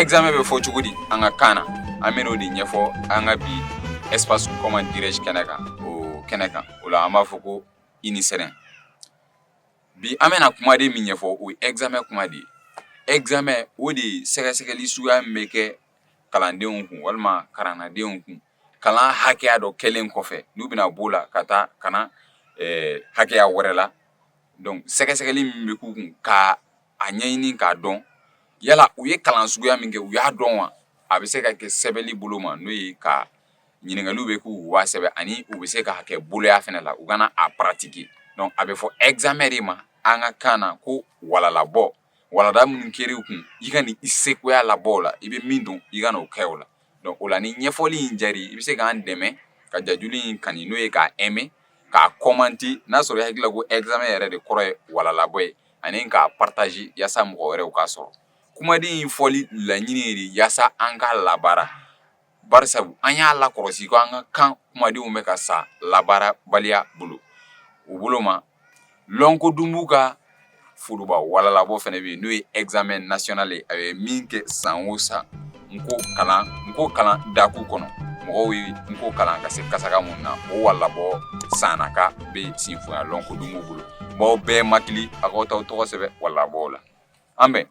Examen bɛ fɔ cogo di an ka kan na? An bɛn'o de ɲɛfɔ an ka bi espace comment dirais-je kɛnɛ kan. O kɛnɛ kan, o la an b'a fɔ ko i ni sɛnɛ. Bi an bɛna kumaden min ɲɛfɔ, o ye examen kuma de ye. Examen, o de ye sɛgɛsɛgɛli suguya min bɛ kɛ kalandenw kun walima karannadenw kun, kalan hakɛya dɔ kɛlen kɔfɛ, n'u bɛna b'o la ka taa ka na hakɛya wɛrɛ la. Donc sɛgɛsɛgɛli min bɛ k'u kun ka a ɲɛɲini k'a dɔn yala u ye kalan suguya min kɛ, u y'a dɔn wa. A bɛ se ka kɛ sɛbɛnni bolo ma, n'o ye ka ɲininkaliw bɛ k'u, u b'a sɛbɛn, ani u bɛ se k'a kɛ boloya fɛnɛ la, u kana a pratiquer. Donc a bɛ fɔ examen de ma an ka kan na ko walalabɔ, walada minnu kɛr'i kun, i ka nin i sekoya labɔ o la, i bɛ min dɔn, i ka n'o kɛ o la. Donc o la, ni ɲɛfɔli in diyar'i, i bɛ se k'an dɛmɛ ka jajuli in kani, n'o ye k'a aimer, k'a commenter n'a sɔrɔ i hakili la ko examen yɛrɛ de kɔrɔ ye walalabɔ ye, ani k'a partager yaasa mɔgɔ wɛrɛw k'a sɔrɔ. Kumaden in fɔli laɲini ye de yaasa an k'a labaara, barisabu an y'a lakɔlɔsi ko an ka kan kumadenw bɛ ka sa labaarabaliya bolo. O bolo ma, lɔnkodunbu ka foroba walalabɔ fɛnɛ bɛ yen, n'o ye examen national ye, a bɛ min kɛ san o san n ko kalan, n ko kalan daku kɔnɔ. Mɔgɔw ye n ko kalan ka se kasaka mun na, o walalabɔ sannaka bɛ sinfonya lɔnkodunbu bolo. N b'aw bɛɛ makili, a k'aw t'aw tɔgɔ sɛbɛn walalabɔw la. An bɛn.